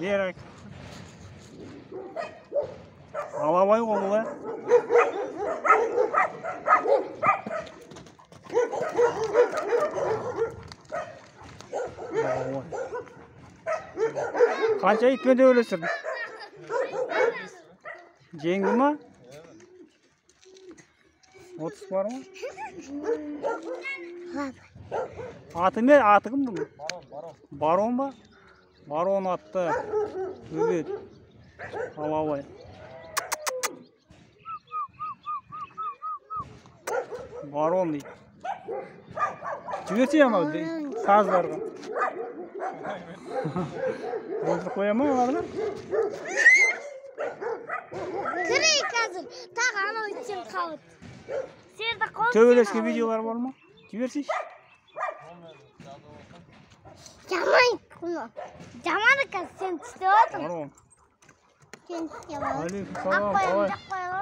Бері. Алабай ғой бұл, ә? Қанша итпен төбелестірдің? Жеңді ма? 30 бар ма? Аты не? Аты кім бұның? Барон. Барон ба? Барон атты. Төбет. Алабай. Барон дейді. Жіберсе анау саздарға. Өлтіріп қоя ма оларды? Кірей қазір. Тағы анау иттен қалды. Серді қол. Төбелескен видеолар бар ма? Жіберсейші. Жаман құны. Жаман қазір сен тістеп отырмын. Барон. Сен тістеп отырсың. Алейкум салам. Ақ қоямын, Қалай? жақ қоямын.